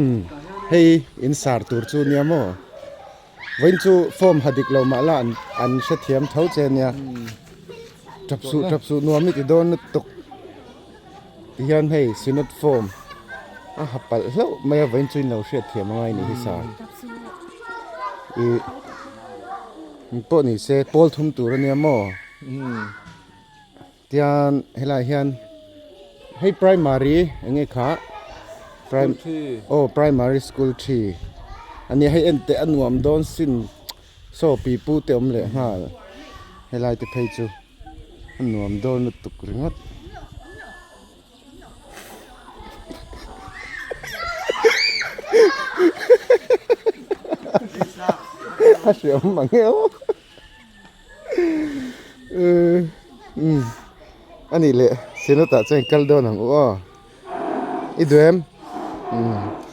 Umm hei in sar tur chu nia maw vawiin chu form ha dik lo mah la an an hrethiam tho che nia tap suh tap suh nuam i ti dawn lutuk tihian hei synod form a ha palh hlauh mai a vawiin chu in lo hriatthiam a ngai ni hi sar ih pawh ni se pawl thum tur a nia maw. Tian helaiah hian hei primary eng nge kha aw primary school thi a nia hei en teh a nuam dawn sin saw pipu te awm leh nghal helai te phei chu a nuam dawn lutuk ringawt. A hreawm mang e aw. Umm a nih leh Synod ah chuan i kal dawn ang u aw i duh em umm.